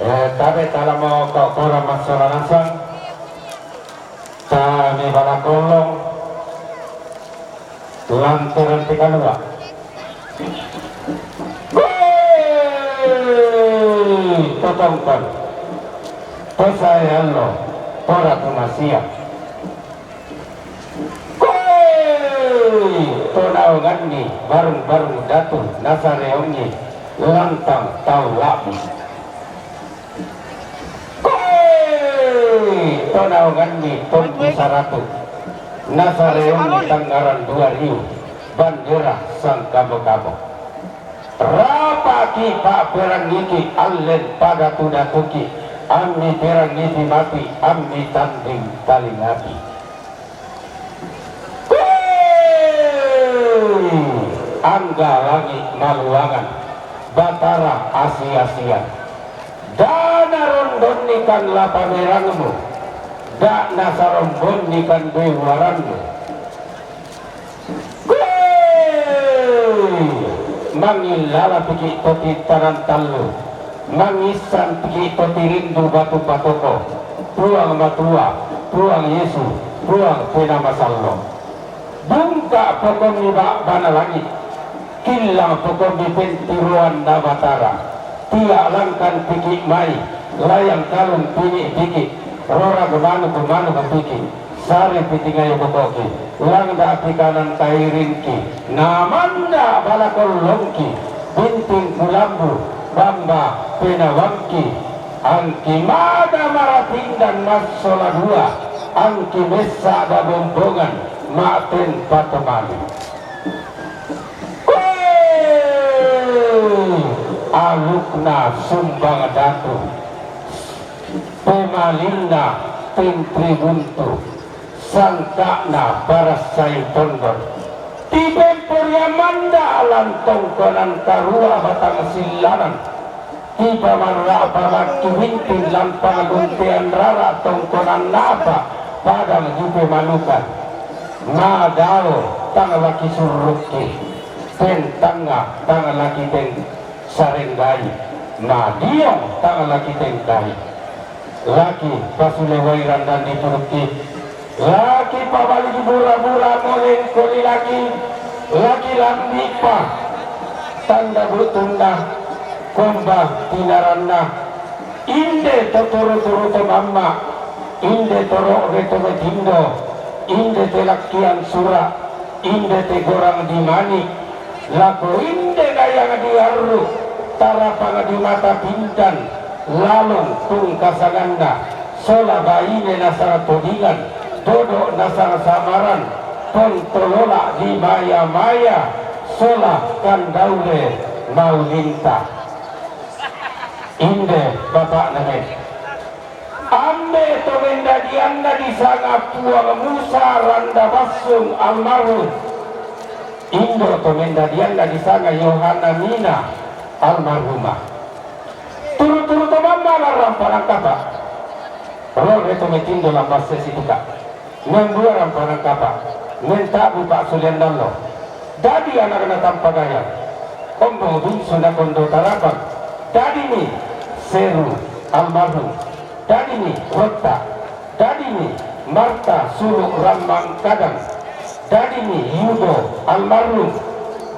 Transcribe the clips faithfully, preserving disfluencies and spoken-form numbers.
Eh, tabe' talamo ko' pora massola nasang, ta mi balakollong, lantaran tikalua. Woi! Totongkon. Tosae allo, pora tumasia. Koi! To naonganni barung-barung datu nasareongi lantang tau la'bu. Koi! To naonganni tombu saratu nasareongi tangngaran dua riu bandera sangkabo-kabo. Rapaki pa'perangiki allen padatu-datuki, ammi perangiki mati, ammi tanding talingaki. Woi! Angga langi' maluangan, Batara asi-asian. Da' narondonnikan lapa merangmu, da' nasarombonnikan doi uaranmu. Woi! Mangillalapiki' to tintanan tallu, mangissampiki' to tirindu batu patoko, Puang Matua, Puang Yesu, Puang Penaa Masallo'. Bungka' pokommi ba'bana langi', killang pokommi pentiroanna Batara, tia' langkan piki' mai, layang kalung pini' piki', rorag manuk-manuk piki', sare pitingayo bokoki, langda' pikanan kairingki, namanda' balakollongki, binting kulambu, bamba penawangki, angki mada maratindan massola dua, angki messa' dabombongan, ma'ten patomali. Woi! Alukna sumbang datu, pemalinna tentri buntu, sangka'na parassai tondon. Tipemporiamanda' lan tongkonan karua batang sillanan. Tipamarra'pa makki binting lampang buntean rara' tongkonan napa padang dipemalukan. Madao tang laki surrukki, pentangnga tang laki teng sarenggai, madiong tang laki tengkai. Laki pasule wai randan di purukki, laki pabaligi bura-bura moleng koli laki, laki lambi'pa tanda butunna, komba tinaranna, inde to turu-turu to mamma', inde to ro're to metindo, inde te lakkian sura', inde te gorang di mani', lako inde dayang di arru', tarapang di mata pindan, lalong tungkasanganna, sola baine nasang todingan, dodo' nasang samaran, pontolola di maya-maya, sola kandaure maulinta. Inde bapa'na me. Ambe' to mendadianna disanga Puang Musa Randa Bassung almarhum. Indo' to mendadianna disanga Yohana Mina almarhumah. Turu-turu to mamma' lan rampanan kapa'. Rore to metindo lan basse situka'. Membua rampanan kapa'. Menta'bu pa'sulean allo. Dadi anakna Tampagayang. Kombong bungsu na kondo tarapang. Dadimi Seru almarhum. Dadini Rotta, dadini Marta Sulu Rammang Kadang, dadini Yudo almarhum,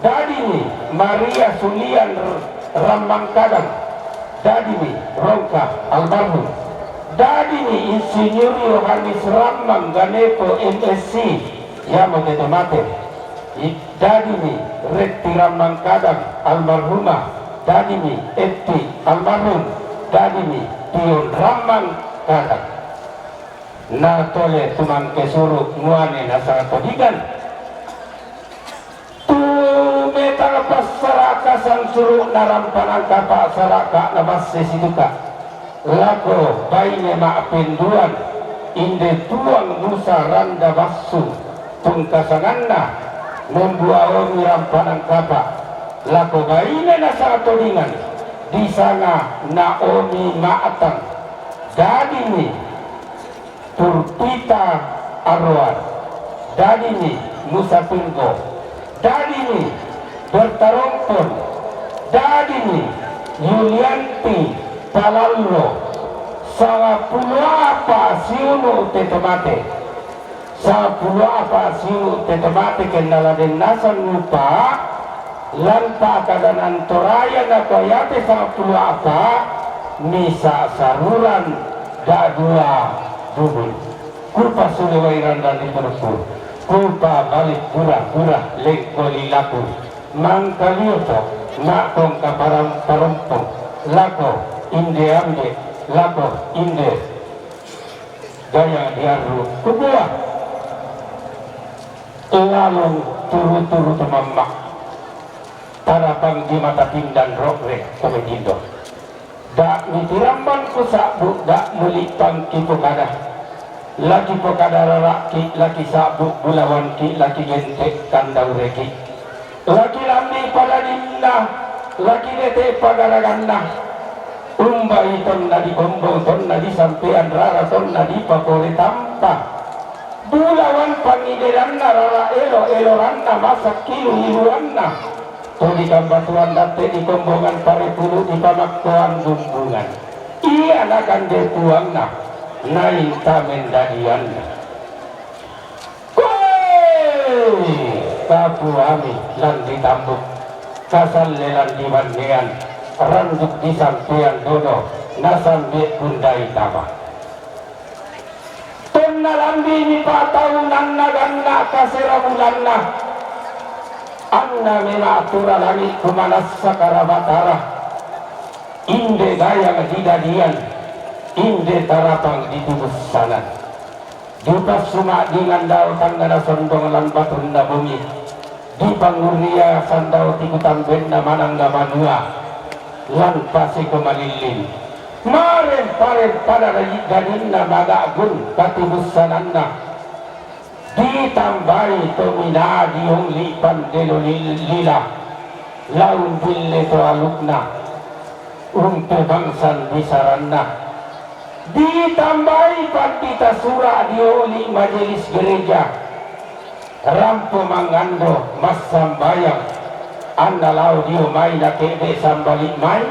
dadini Maria Sulian Rammang Kadang, dadini Rongka almarhum, dadini Insinyur Yohanes Rammang Ganepo M Sc, yamo tete mate. Dadini Retti Rammang Kadang almarhumah, dadini Etti almarhum, dadini Tion Rammang Kadang. Na tole tumangke suru' muane nasang todigan. Tu metang passa Suru' na rampanan kapa' salaka' na basse situka'. Lako baine ma'penduan, inde tuang Musa randa bassu tungkasanganna, membua omi rampanan kapa'. Lako baine nasanga todingan, disanga Naomi Ma'tang. Dadimi Purpita Aroan, dadimi Musa Pirgo, dadimi Bertarompon, dadimi Yulianti Palallo, sangapulu apa siulu' te to mate, sangapulu apa siulu' te to mate kenna la den nasang ngupa', lan pa'kadanan Toraya nakua iate sangapulu apa, misa' saruran da'dua dubul. Kupasule wai randan ri pudukku, kupabali pura-pura lengko lilaku, mangkalioto ma'kongka parang-, parompong, lako inde ambe', lako inde gayang diarru, kukua, lalong turu-turu to mamma', tarapang di mata pindan ro're to metindo. Da' mitiramban kusa'bu', da' muli'pang kipokada. La kipokada rara'ki', la kisa'bu' bulawanki', la kigente' kandaureki'. La kilambi' padadinna, la kidete' pagaraganna. Umbai tonna dikombong, tonna disampean rara, tonna dipapore tampa. Bulawan pangideranna rara elo, eloranna masak kilu-iluanna. To dikambatuan datte dikombongan pare pulu' dipamakkoan bumbungan. Ia nakande tuanna, nainta mendadianna. Koe! Kapuami lan ditambuk, kasalle lan dibannean, randuk disampean dodo, nasambe kundai tama. Tonna lambi'mi pa'taunanna ganna' kasera bulanna, anna mema'tura langi' kumanassa karabatara, inde gayang didadian, inde tarapang ditibussanan. Dipassuma'dingan dao tangngana sondong lan batunna bumi. Dipangurria sandao tikutambenna manangga banua lan paseko malillin. Marempa-rempa dadi-, dadinna maga'gun katibussananna. Ditambai to minaa diong li'pan delo li-, lila, la umbille to alukna, umpebangsan bisaranna. Ditambai pandita sura' dioli' majelis gereja, rampo mangando massambayang, anna lao dio mai nake'de' sambali' mai,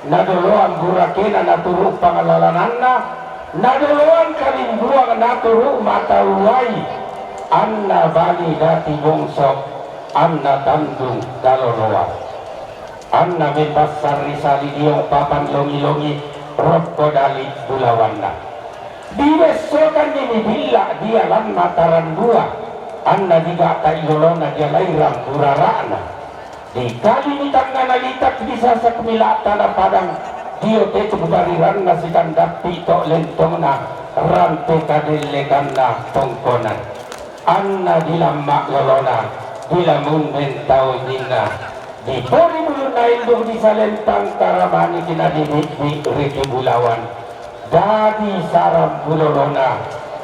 nadoloan burakena naturu' pangallalananna, nadoloan kalimbuang naturu' mata uai, anna bali dati bongso, anna tandung kaloloan. Anna membassan ri sali diong papan longi-longi rokko dali' bulawanna. Diwessokanni mibilla' dialan mataran dua, anna diga'ta'i lolona dialai rambu rara'na. Dikalimi tangngana litak disasak mila' tana padang, dio tetuk bariranna sikandappi' to' lentongna rampe kadellekanna tongkonan. Anna dilamma' lolona, dilamun mentau ninna. Dipori bulunna indung disalentang karamaniki nadibi'bi' riki bulawan. Dadi sarang bulolona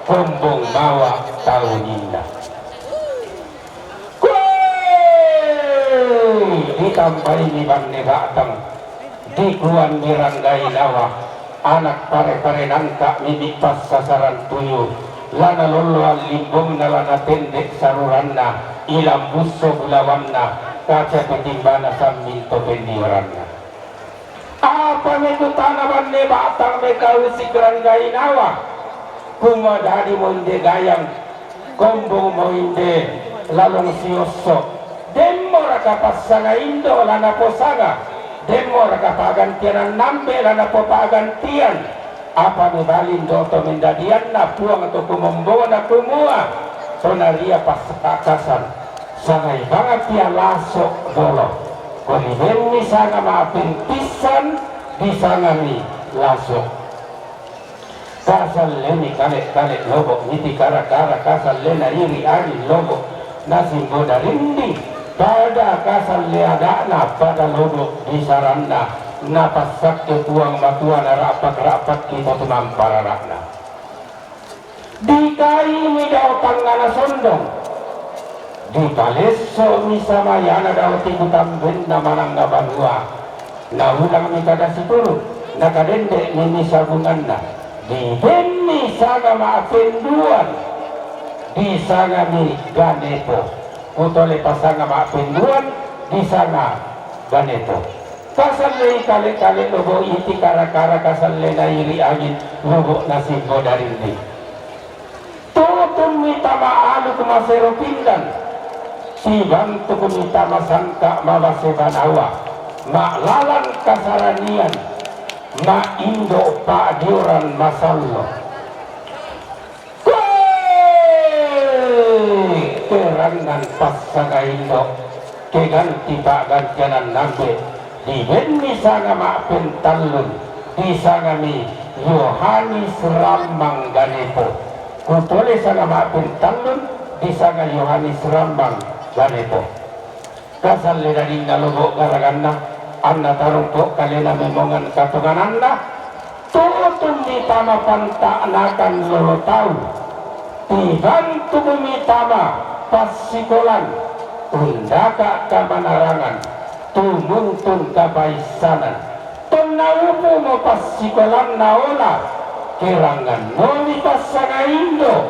kombong mawa tau ninna. Koe! Ditambaimi banne ba'tang. Dikuan miranggai nawa, anak pare-pare nangka mimi' passasaran tuyu, la nalolloan limbongna la natende' saruranna, ilambusso bulawanna, kaca petimbana samminto pendiwaranna. Apa mekutana banne ba'tang mekausik ranggai nawa, kumua dadimo inde gayang, kombongmo inde lalong siosso. Demmoraka passanga indo' la naposanga? Demmoraka pa'gantian annambe' la napopa'gantian? Apa mebali indo' to mendadianna Puang to kumombongna kumua, tonaria passaka'kasan, sangai bangapia laso' dolo. Kolibenni sanga ma'pempissan, disangami laso'. Kasalleni kale-kale lobo', miti kara-kara kasallena iri ari lobo', nasimbo darinding, Pada kasalle ada'na, pada lobo' bisaranna, napassakke Puang Matua nara'pak-ra'pakki to tumampa rara'na. Dikaimi dao tangngana sondong, dipalesso'mi samayana dao tiku tambenna manangnga banua, naulangmi kada situru', nakadende'mi sabunganna, dibenmi sanga ma'penduan, disangami Ganepo. Kutole pasanga ma'penduan, disanga Ganepo. Kasallei kale-kale lobo' iti kara-kara kasallena iri angin, lobo' nasimbo darindi. Tutummi tama aluk masero pindan, tibantukmi tama sangka' mabase banawa, ma'lalan kasaranian, ma'indo' pa'dioran masallo. Koe! Kerangan passanga indo', keganti pa'gantianan nambe, dibenmi sanga ma'pentallun, disangami Yohanis Rammang Ganepo. Kutole sanga ma'pentallun, disanga Yohanis Rammang Ganepo. Kasalle dadinna lobo' garaganna, anna tarompo' kalena memongan katongananna, tutummi tama panta'nakan lolo tau, tibantukmi tama passikolan, undaka' kamanarangan, tumuntun kapaissanan. Tonna upu'mo passikolanna ola, kerangannomi passanga indo',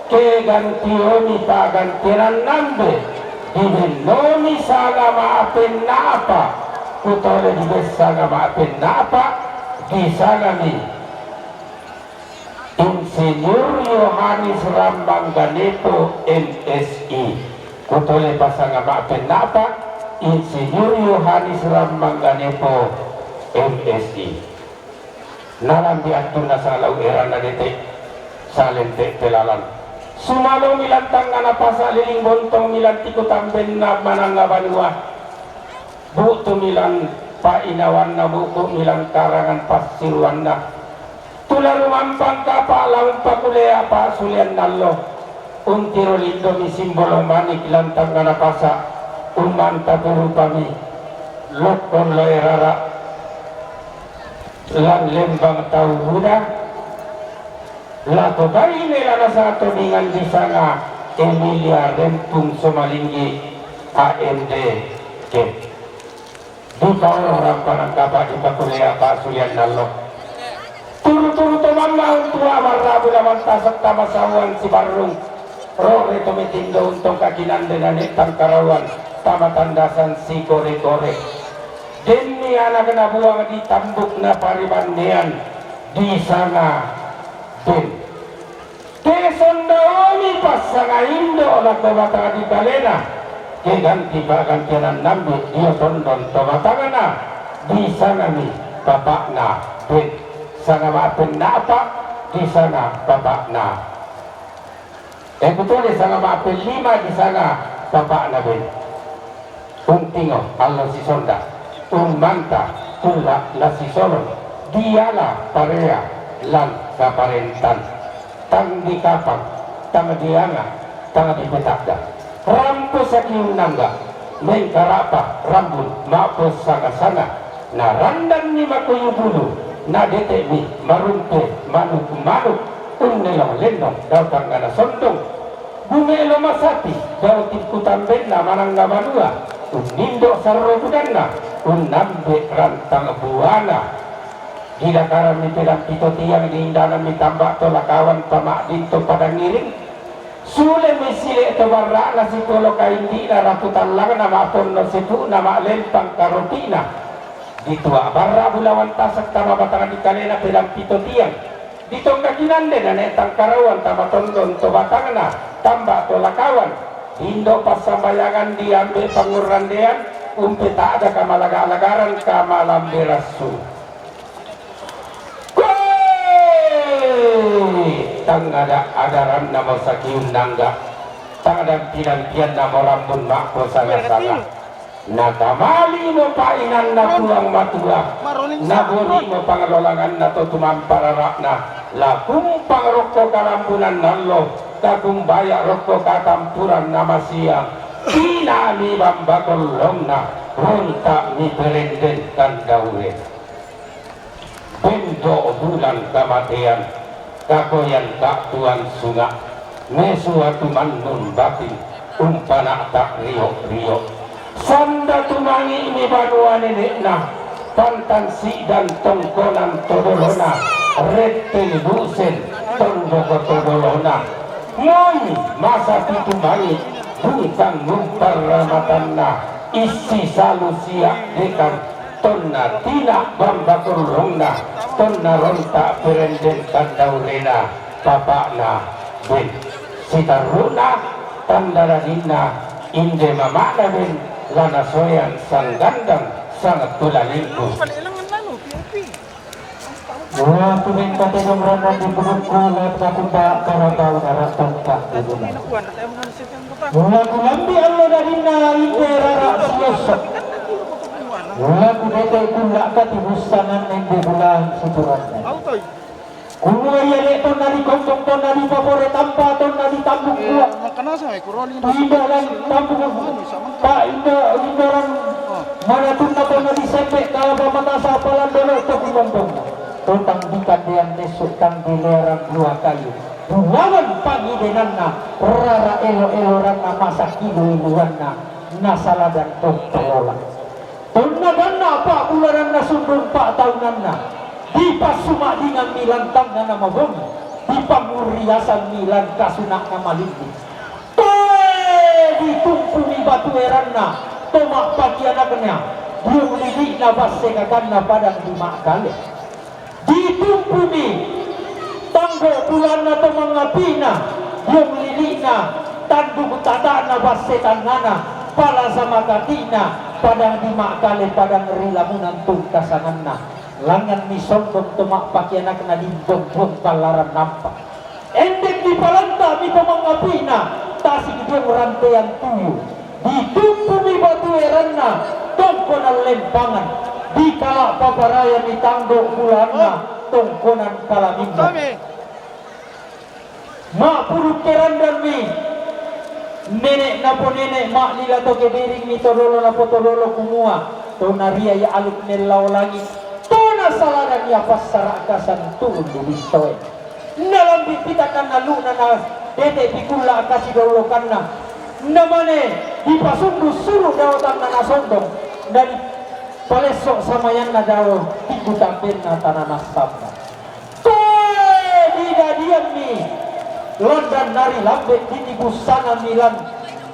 kegantiomi pa'gantianan nambe, dibennomi sanga ma'penna'pa', kutole diben sanga ma'penna'pa', disangami Insinyur Yohanis Rammang Ganepo, M Si. Kutole pasanga ma'penna'pa', Insinyur Yohanis Rammang Ganepo, M Si. Nalambi attunna sala u'eranna dete', salente' pelalan. Sumalomi lan tangngana pasa' liling bontongmi lan tiku tambenna manangnga banua. Bu'tumi lan pa'inawanna, bu'ku'mi lan karangan passiruanna. Tula rumambang kapa' la umpakulea pa'sulean allo. Untiro lindomi simbolo manik lan tangngana pasa', ummanta turupami lokkon loe rara' lan lembang tau muda, la to baine la nasato dengan disanga Emilia Rempung Somalinggi, A M D K. Dipaoro rampanan kapa' dipakulea pa'sulean allo. Turu-turu to mamma untu' amarrabu la mantasak tama sauan sibarrung. Rore to mitindo untongka kinande nane' tangkarauan tama tandasan sikore-kore. Denni anak nabuang ditambuk naparibannean disanga Ben. Te sondomi passanga indo' lako batang dikalena, ke ganti pa'gantianan nambi dio tondon to batangna, disangami bapa'na Ben, sanga ma'penna'pa' disanga bapa'na. E kutole sanga ma'pellima disanga bapa'na Ben. Untingo allo sisonda, ummanta tulla la sisolong, diala parea lan kaparentan. Tang dikapang, tang dianga, tang dipetadda. Rampo sakiunnangga, mengkara'pa rambun ma'po sanga-sanga, narandanni makuyu bulu, nadete'mi marumpe manuk-manuk, unnelong lennong dao tangngana sondong. Bumelo masapi dao tikku tambenna manangnga banua, unnindo' sarro budanna, unnambe' rantang buana. Didakarammi pedang pito tiang, diindanammi tamba' to lakawan pama'din to padang ngiring. Sulemi sile' to barra'na sipolo kaindi'na rapu tallangna ma'ponno sepu'na ma'lempang karopi'na. Ditua' barra' bulawan tasak tama batang dikalena pedang pito tiang. Ditongga kinande nane' tangkarauan tama tondon to batangna, tamba' to lakawan. Indo' passambayangan diambe' pangurrandean, umpeta'da kamalaga-lagaran kamalambe rassu. Koe! Tang ada-adaranna mo sakiunnangga, tang dampi-dampianna mo rambun ma'po sanga-sanga. Nakamalimo pa'inanna Puang Matua, nabonimo pangalolanganna to tumampa rara'na, la kumpang rokko kalambunan allo, kakumbaya' rokko katampuran namasiang. Tina mi bamba kollongna, ronta mi perenden tandaure. Bendo bulan kamatean, kakoyan tak tuan sunga, mesua tumannun batin, umpana tak riok-riok. Sanda tumangi mi banua nenekna, pantan sidan tongkonan todolona, retteng busen tondoko todolona. Moi masa pitumangi, bungkang numpar ramatanna, issi salu siak dekan, tonna tina bamba kollongna, tonna ronta perenden tandaurena, papakna ben. Sitarruna tanda dadinna, inde mamana ben, lana soyan sanggandang sangattulalingku. Laku mengkate dong randan di pudukku, laku nakumba karabau narak tongkak di bulan. Laku lambi allo dadinna inde rara siosok. Laku dete kullak kati bussangan nende bulan situranna. Kumua ia dek tonna dikombong, tonna dipapore tampa, tonna ditambuk kuat. Indo lan tambuk, tak indo, indo lan manatunna tonna disempek kalapa matasa palan dolo toku mombong. Totang di kandean nesuk tang di learan dua kayu. Bulawan pangidenanna, rara elo-eloranna, masa kilu-iluanna, nasaladan tong palola. Tonna ganna pa'bulananna sundun pa'taunanna, dipassumadingan mi lantangna namabongi, dipangurriasan mi lan kasuna'na malilli. Toe ditumpu mi batu eranna, to ma'pakianakna, diong lili'na basse kakanna padang di Ma'kale. Ditumpu mi tanggo bulanna to mangapi'na, diong lili'na tanduk tata'na basse tannana, pala samakati'na padang di Ma'kale padang ri lamunan tungka sanganna. Langngan mi sondong to ma'pakianakna dimbong-bong pallaran nampa. Endek dipalanta mi to mangapi'na, tasik diong rantean tuyu. Ditumpu mi batu eranna, tongkonan lempangan. Dikala paparaya mi tanggo bulanna, tongkonan kalaminna. Ma'puduk kerandan mi nenek napo nenek, ma'lila to kebiring mi todolo napo todolo kumua, to naria ia aluk nellao langi, to nasaladan ia passara'kasan turun di bintoe. Nalambi pitanna lu'na, na dete pikulla kasidollokanna, namane dipasundu suru dao tanna nasondong, na dipalesso samayanna dao tiku tambenna tana nassamba. Toe didadian mi landan nari lambe ditibussana mi lan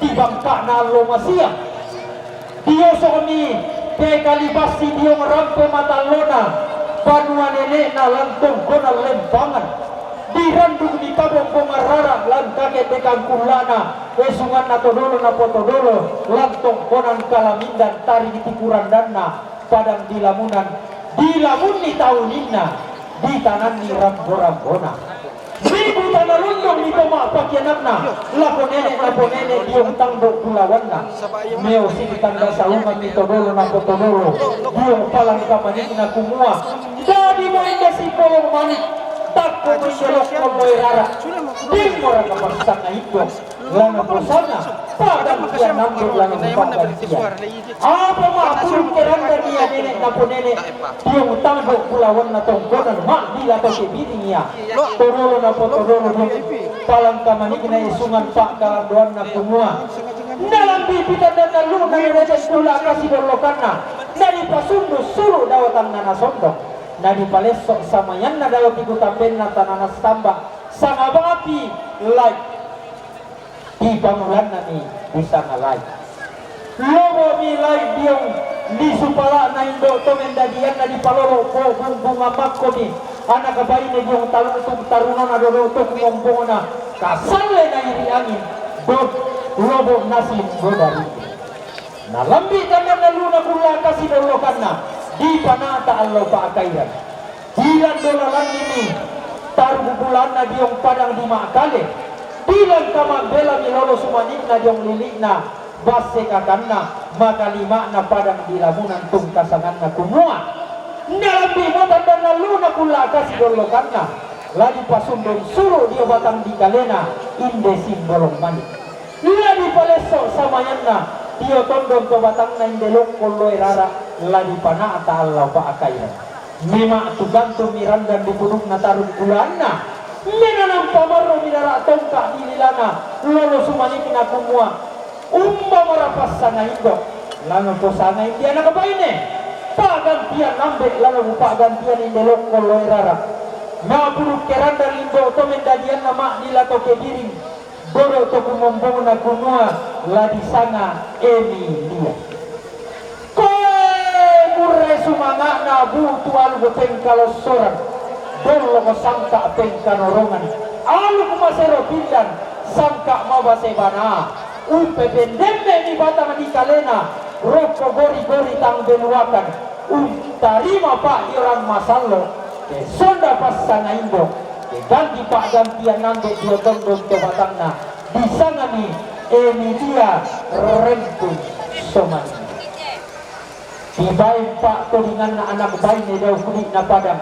tibangka'na allo masiang. Diosok mi pe kalibassi diong rampe matallona banua nene'na lan tongkonan lempangan. Diranduk mi kabongbongan rara lan kakendekan kullana, esunganna todolo napo todolo lan tongkonan kalamindan tari di tikurandanna padang di lamunan, di lamunni tauninna, ditananni rambo-rambona. Ribu tana londong mi to ma'pakianakna, lako nenek napo nenek diong tanggo bulawanna. Meo sitanda saungan mi todolo napo todolo, diong palangka manikna kumua, dadi mo inde simbolong manik, takko mo inde lokko moe rara, dimmo raka passanga indo, lana posana, padang kia nambo lana mupadan kia. Apa ma'purung keranda dia nenek napo nenek, diong tanggo bulawanna tongkonan, ma'dila to kebiring ia. Todolo napo todolo diong palangka manikna esungan pa'kalandoanna kumua, nalambi pitanna lu'na naraja kulla kasidollokanna, nadipasundu suru dao tanna nasondong, nadipalesso samayanna dao tiku tambenna tana nassamba, sangabapi lai. Dipamulanna mi disanga lai. Lobo mi lai diong lisu pala'na indo to mendadianna dipalolo po bungbunga makko mi anaka baine diong talutung tarunona dodo to kumombongna kasalle na iri angin dot lobo nasin godari. Nalambi tanna lu'na kulla kasidollokanna, dipanata allo pa'kairan. Dilan dola lanni mi taru bulanna diong padang di Ma'kale. Dilan kamambela mi lolo sumanikna diong lili'na basse kakanna makalima'na padang di lamunan tungka sanganna kumua, nalambi mo tandanna lu'na kulla kasidollokanna, la dipasundun suru dio batang di kalena inde simbolong manik. La di Palesso samayanna, dio tondon to batangna inde lokko loe rara, la dipana'ta allau pa'kairan. Mema' tugantung mi randan dipudukna tarung bulaanna. Mena nampa marro mi rara tongka' di lilana, lolo sumanikna kumua, umba mora passanga indo', lano posanga inde anak baine. Pa'gantian ambe' lano mupa'gantian inde lokko loe rara. Ma'puduk ke randan indo' to mendadianna ma'dila to kebiring. Bodo to kumombongna kumua la disanga Emilia. Koe murre sumanga'na bu'tu aluk pengkalossoran, dolloko sangka' pengkanorongan, aluk masero pindan, sangka' mabase bana, umpependemme'mi batang di kalena, rokko gori-gori tang beluakan, untarima pa'dioran masallo, ke sonda passanga indo', ke ganti pa'gantian ambe' dio tondon to batangna, disangami Emilia Rempung Somani. Dibaen pa'todinganna anak baine dao kudi'na padang.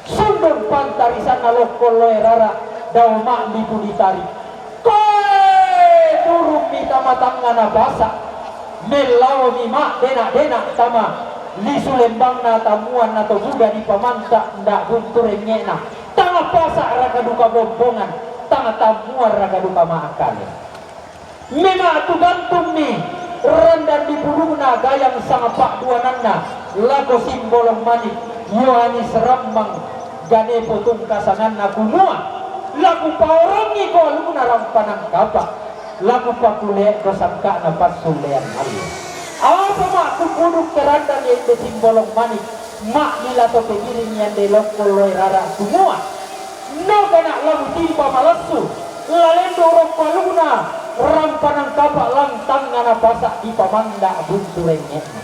Sundung pantarisanna lokko loe rara dao ma'lipu ditari. Koe turummi tama tangngana pasa', mellaomi ma'dena'-dena' tama lisu lembangna tammuanna to buda dipamanta' nda' buntu rengnge'na, tang pasa' raka duka bombongan, tang tammuan raka duka ma'kale. Mema' tugantummi randan dipudukna gayang sangpa'duananna lako Simbolong Manik, Yohanis Rammang, Ganepo tungkasanganna kumua, la kupaorongiko alukna rampanan kapa', la kupakule'ko sangka'na passullean allo. Apa ma'kupuduk ke randan inde Simbolong Manik, ma'dila to kebiring inde lokko loe rara kumua, nogana' la mutimba malassu, la lendu' rokko alukna rampanan kapa' lantangngana pasa' dipamanda' buntu rengnge'na.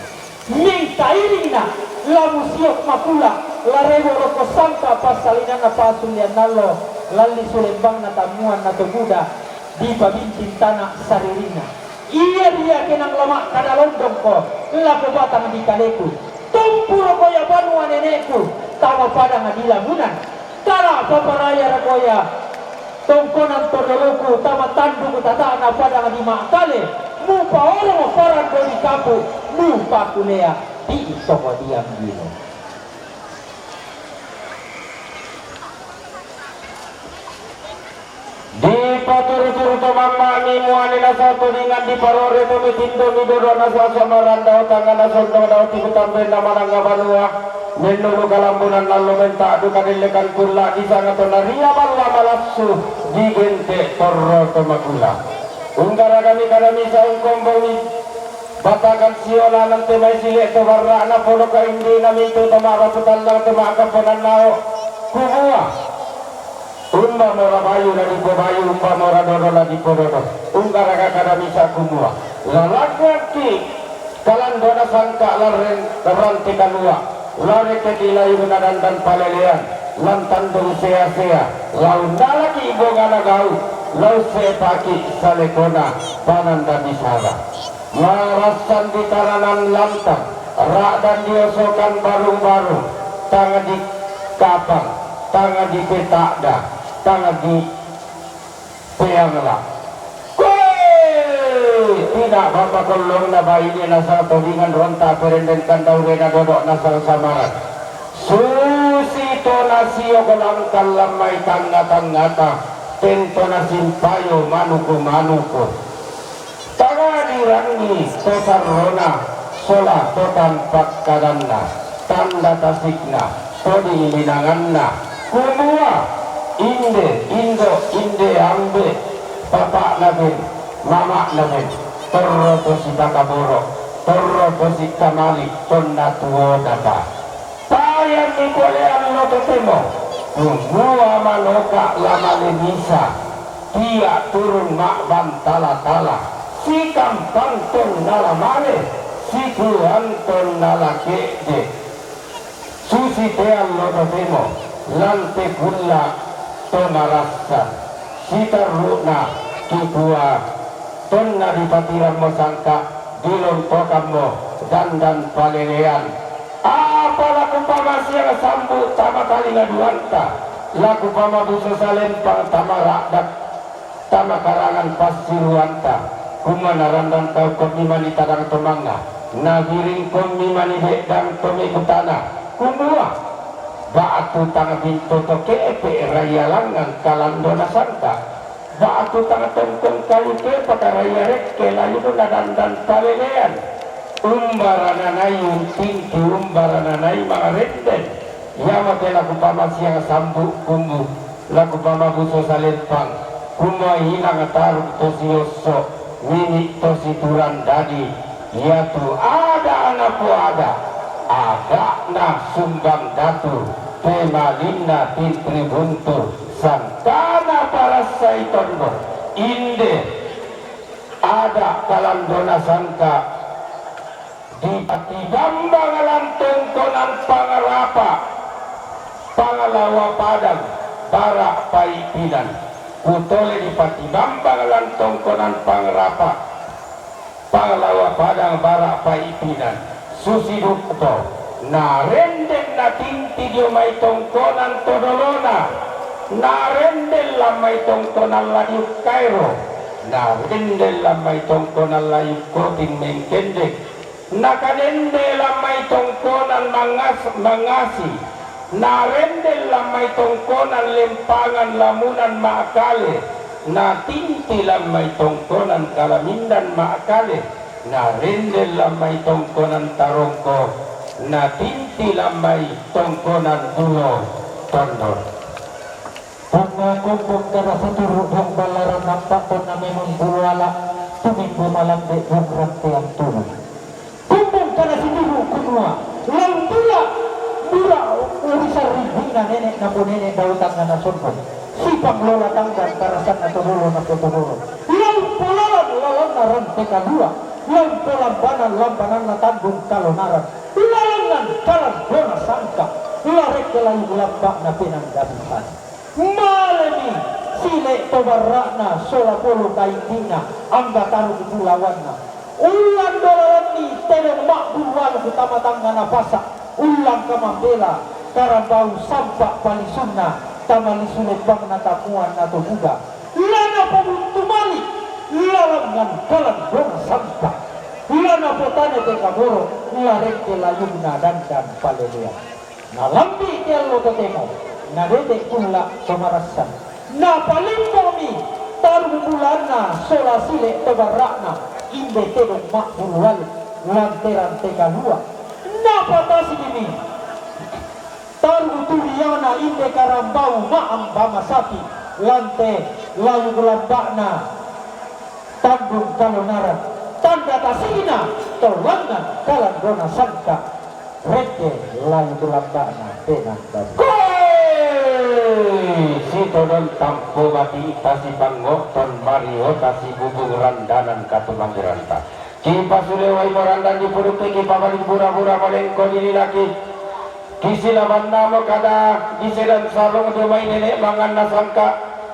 Mingka irinna la musio' makula', la rebo rokko sangka' passalinanna passullean allo, lalli sulembangna tammuanna to buda dipabinting tana' saririnna. Ia ria kenang la ma'kada londongko lako batang di kaleku, tumpuroko ia banua nene'ku tama padang di lamunan, kala paparayarako ia tongkonan tondoloku tama tanduk tata'na padang di ma'kale, mupaorong parang dodi kapu, mupakulea di toko diang gilo. Dipaturu-turu to mamma'mi muane nasaba todingan diparore to mitindo mi dodo nasaba samaran dao tangngana sondong dao tiku tambenna mananga banua, mennunu kalambunan allo menta duka dellekan kulla disanga to naria balla malassu digente torro to makula. Unggaragami kadami saungkombongi batakan siola nante mai sile to barra'na podo kaindina mintu to ma'rapu tallang to ma'kaponannao kumua. Umba mora bayu la dipobayu, umba mora dodo la dipododo. Unggaraga kada misa kumua, lalangngakki kalandona sangka larreng rante kalua, larekkeki layuna dandan palelean, lan tandung sea-sea, laundalaki bongana gau, lausepaki salekona pananda bisara. Marassan di taranan lantang, ra'dan diosokan barung-barung, tang di kapang, tang di peta'da, tang di peangla. Koe! Tina bapa kollongna baine nasaba todingan ronta perenden kandaurena dodo nasaba samaran. Susi to nasio kolangkan lammai tangnga-tangngata, tento nasimpayo manuku-manuku. Tangadirangngi to sarrona, sola to tampakkadanna, tanda tasikna, to diminanganna, kumua, inde, indo, inde, ambe, bapa'na ben, mama'na ben, torro to sipakaboro, torro to sikamali, tonna tuodapa. Payanni pole allo totemo, kumua manoka la male misa, tia turung ma'bantala-tala, sikampang tonna la male, sikuan tonna la ke'de. Susi te allo totemo, lan te kulla to marassan, sitarru'na kikua, tonna dipatirammo sangka, dilontokammo dandan palelean. Apa la kupamasiang sambu tama kalingaduanta, la kupamabuso salempang tama ra'dak, tama karangan passiruanta, Kumua narandan tau komi mani tadang to manga, nabiring komi mani beddang to mekutana. Kumua ba'tu tang binto to ke'pe raya langngan kalando nasangka. Ba'tu tang tongkong kayu kepa karaya rekke layuku nadandan palelean. Umbara nanai untinti, umbara nanai mangarenden. Ia mate laku pamasiang sambu kumbu, laku pamabuso salempang, kumua inang taruk to siosso, mimi to situran dadi, iatu ada napoada, aga'na sumbang datu, pemalinna tintri buntu, sangkana parassai tondo, inde ada kalandona sangka, dipatibambang lan tongkonan pangarapa, pangalawa padang, bara paipinan. Kutole dipatibambang lan tongkonan pangarapa, pangalawa padang, bara paipinan. Susi dukto, narenden natinti dio mai tongkonan to dolona, narenden lan mai tongkonan la diukkaero, narenden lan mai tongkonan la iukkoting mengkendek, nakadende lan mai tongkonan mangas-, mangasi, narenden lan mai tongkonan lempangan lamunan ma'kale, natinti lan mai tongkonan kalamindan ma'kale, narenden lan mai tongkonan tarongko, natinti lan mai tongkonan bulo tondon. Punna kombong kada situru diong ballaran nampa tonna memang bulu ala, tuminggu malambe diong ranteang tulu. Kombong kada situru kumua, laung bula, bura uri sarringgina nene napo nene dautanna nasondong. Sipang lola tangga karasanna todolo napo todolo. Laung polalan lalanna rante kalua, laung polambanan lambananna tandung kalonaran. Lalangan kalandona sangka, larekke layu lamba'na penang gabuhan. Malemi sile to barra'na sola polo kainti'na, angga taruk bulawanna. Ullang dolalanni tedong ma'bulu alu kutama tangnga napasa, ullang kamambela karambau sampa palisunna, tamalisu lembangna tamuanna to buda. Lana pabuntu mali, lalangan kalandona sangka. Lana potane te kaboro, larekke layunna dandan palelean. Nalambi te allo totemo, nadete kulla to marassan. Napalimbomi tarung bulanna sola sile to barra'na, inde tedong ma'bulu alu, lanteran te kalua. Napatasikimi tarung turiana, inde karambau ma'amba masapi, lante layu lamba'na. Tandung kalonaran, tanda tasikna, to langngan kalandona sangka, rekke layu lamba'na penang baru. Koe! Sitodong tampo mati tasipangngo ton mario tasibubung randanan katumangguranta. Kipasule wai morandan dipuduki kipabali bura-bura malengko dililaki. Kisilabannamo kada disedan sarong dio mai nene manganna sangka,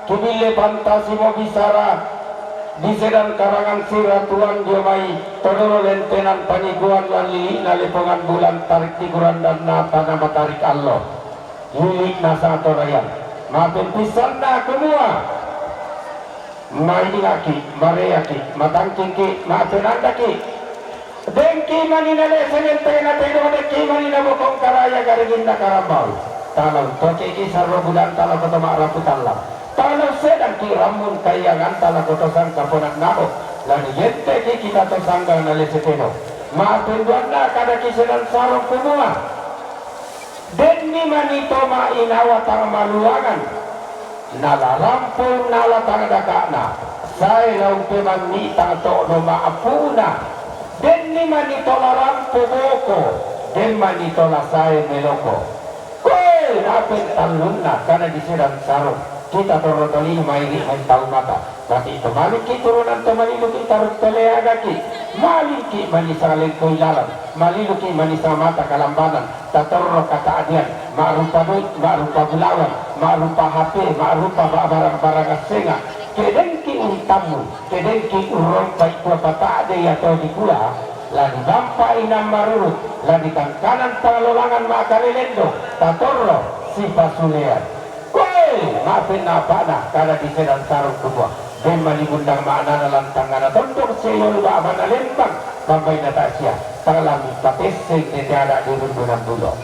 kibille pantasimo bisara disedan karangan siratuan dio mai todolo lentenan panikuan lan lili'na lepongan bulan tarik tigurandanna tana matarik allo. Lili'na sato rayang. Mapempissanna kumua, maingaki, mareaki, matangkingki, mapenandaki. Dengki mani nalese lentena tedo, dengki mani nabokong karaya gariginna karambau. Tala untokeki sarro budanta lako to ma'rapu tallang. Tala ussedangki rammun kaianganta lako to sangka pona'namo. Lani genteki kita to sanggang nalese tedo. Ma'penduanna kadaki sedan sarong kumua. Denni mani to ma'inawa tang maluangan, nalarampo nala tang daka'na, sae laumpemanni tang to'do ma'apuna. Denni mani to larampo boko, den mani to lasae meloko. Koe napentallunna kana disedang sarong, kita torro tolino mairi maintau mata. Tapi to maluki turunan to maliluki taruk tole adaki, malingki mani salengkoi lalang, maliluki mani samata kalambanan, tatorro kata'dian, ma'rupa doik, ma'rupa bulawan, ma'rupa H P, ma'rupa ba-, barang-barang assenga, kedengki untammu, kedengki urrompai tua pata'de iya to dikua, la dibampa inang marurut, la ditangkanan pangalolangan ma'kale lendo, tatorro sipasulean. Koe, ma'penna apa'na, kada disedang sarung kumua, Den mani gundang maknana lan tangngana tondok sia iolo ba'bana lembang, pambainna ta'sia, tang la mipatesseng tete ada' di rundungan bulo.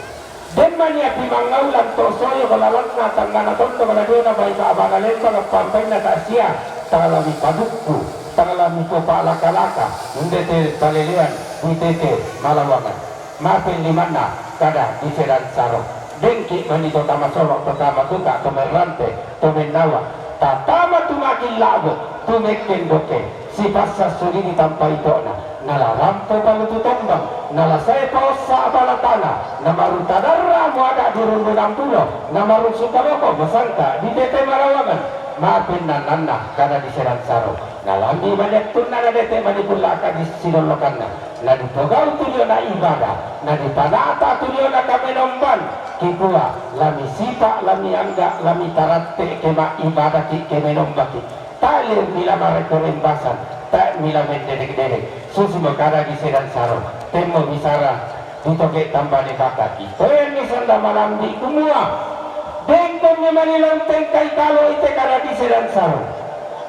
Den mani api mangngau lan to soyo ko lalanna tangngana tondok la diona bai ba'bana lembang, pambainna ta'sia, tang la mipadukku, tang la mipopa'laka-laka, inde te palelean di tete malawangan. Mapen limanna kada di sedan saro. Dengki mani to tama solo, to tama tuka, to merrante, to mennawa, tatama tu makilla'bo, tu mekken doke, sipassa sudini tampa ito'na, nala rampo palutu tombang, nala sae paossa bala tana, na maru tadarra muada di rundungan bulo, na maru sukaloko masangka di tete malawangan. Mapen nannanna kada di sedan saro. Nalambi mani attunna, nadete mani kullaka di sidollokanna. Nadipogau tu diona ibadah, nadipanata tu diona kamenomban, kikua, la misipa, la miangga, la mitaratte ke maibadaki, ke menombaki. Tae mila mareko rembasan, tae mila mendedek-dedek. Susimo kada di sedan saro, temmo bisara di toke tambane bakaki. Toenni sanda malambi kumua, dengkonni mani lonteng kai kalo ite kada di sedan saro.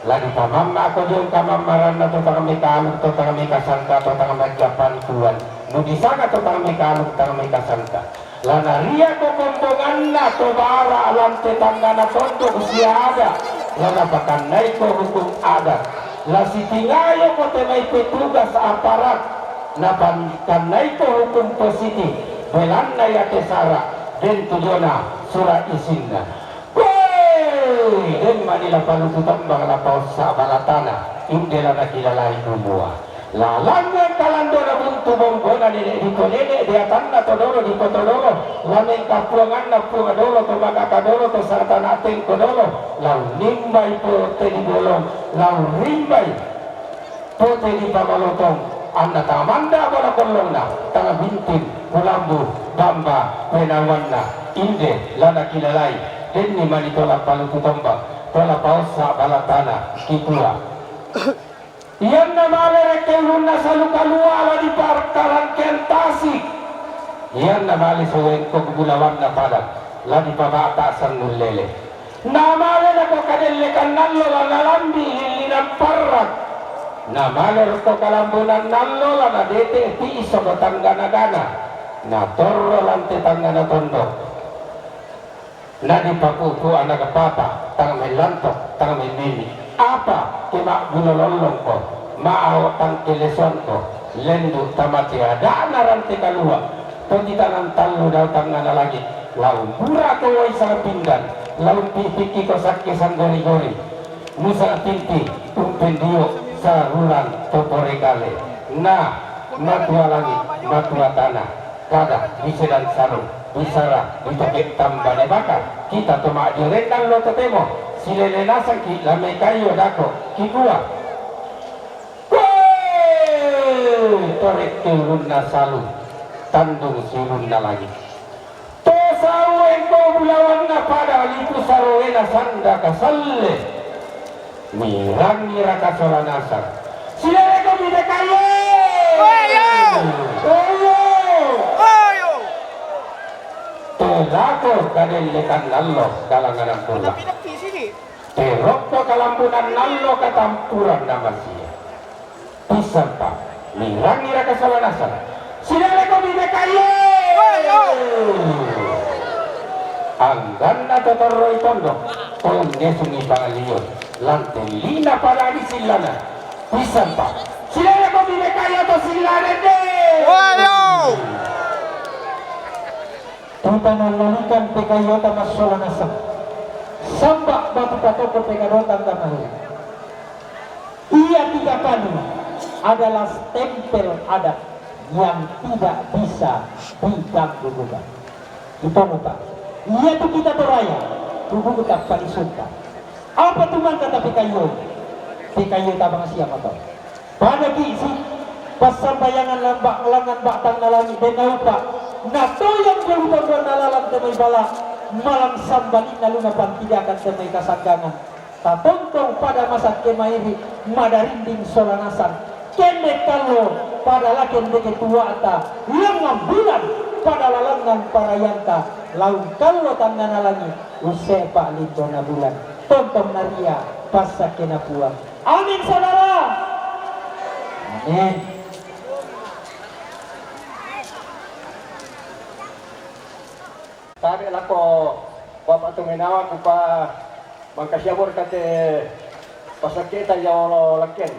La dipamammako diong kamammaranna to tang mekaluk, to tang mekasangka, to tang mejapan tuan. Mudisanga to tang mekaluk, tang mekasangka. La nariako kombonganna to bara lan te tangngana tondok siada, la napakannaiko hukum adat. La sitingayoko te mai petugas aparat, napakannaiko hukum positif, belanna iate sara, den tu diona sura isinna. Woi! Den mani la palutu tombang, la paossa bala tana, inde la nakilalai kumua, lalangngan kalandona buntu bonggona nene' diponene', deatanna to dolo dipotodolo, la mengkapuanganna puang dolo, to magaka dolo, to sangtana tengko dolo, la unnimbai pote di bolong, la urrimbai pote di pamalotong, anna tang manda' bala kollongna, tang bintin, pulambu, bamba, penawanna, inde la nakilalai. Denni mani to la palutu tombang, to la paossa bala tana, kikua. Ianna male rekke ulunna salu kalua la diparkarangkean tasik. Ianna male sewengko bulawanna padang la dipabata sangullele. Namale nako kadellekan allo la nalambi lillinan parrak. Namale rokko kalambunan allo la nadete piso ko tanggana-gana. Natorro lan te tanggana tondok. Nadipapupu anak papa, tang mellantok, tang memmemi. Apa ke magguna lollongko, ma'ao tang kelesoanko, lendu tamate ada'na rante kalua, to titanan tallu dao tangngana langit, la umbura ko wai sangpinggan, la umpipikki ko sakke sanggori-gori, musang tinti, umpendio, saruran to porekale. Na, matua langit, matua tanah, kada, di sedan sarung, bisara, di toke tambane baka, kita to ma'jorennan lo totemo, silele nasangki la mekaio dako, kikua. Woi! Torekke ulunna salu, tandung siulunna langit. To sau engko bulawanna pada lipu saroena sanda kasalle. Mirangi raka sola nasang. Sileleko bidekaye. Oyo. Oyo. Oyo. Telako kadellekan allo kalanganan pulla. Terokko kalambunan allo katampuran namasia. Pissampa, mirangi raka sola nasang. Sileleko bidekaye. Angganna totorroi tondok, to unnesungi pangalio, lante lilina pada di sillana. Pissampa, sileleko bidekaye to sillana de. Wayo. Kita nallalikan pekayota massola nasang. Samba batu patoko pekadota angga mahe. Ia tiga kali adalah stempel adat yang tidak bisa diganggu gugat. Itu lupa. Ia tu kita beraya, tubuh kita palisuta. Apa tu mangka tapi kayu? Di kayu tabang siapa tu? Pada ki si passambayangan lambak langan ba'tanna langi' de naupa', natoyang dulu tomboanna lalan te mai bala', malang sambalinna luna pantidakan te mai kasanggangan. Tatontong pada masakke mairi' madarinding sola nasang, kemme kallo pada la kendeke tuwa'ta, langngan bulan pada lalangngan parayanta, laung kallo tangngana langi', usse'pa lindona bulan. Tontong naria passakkena Puang. Amin, saudara. Amin. Tabe' lako Bapak Tuminawa kupa mangkasiabur kate pasakketa yolo lakken.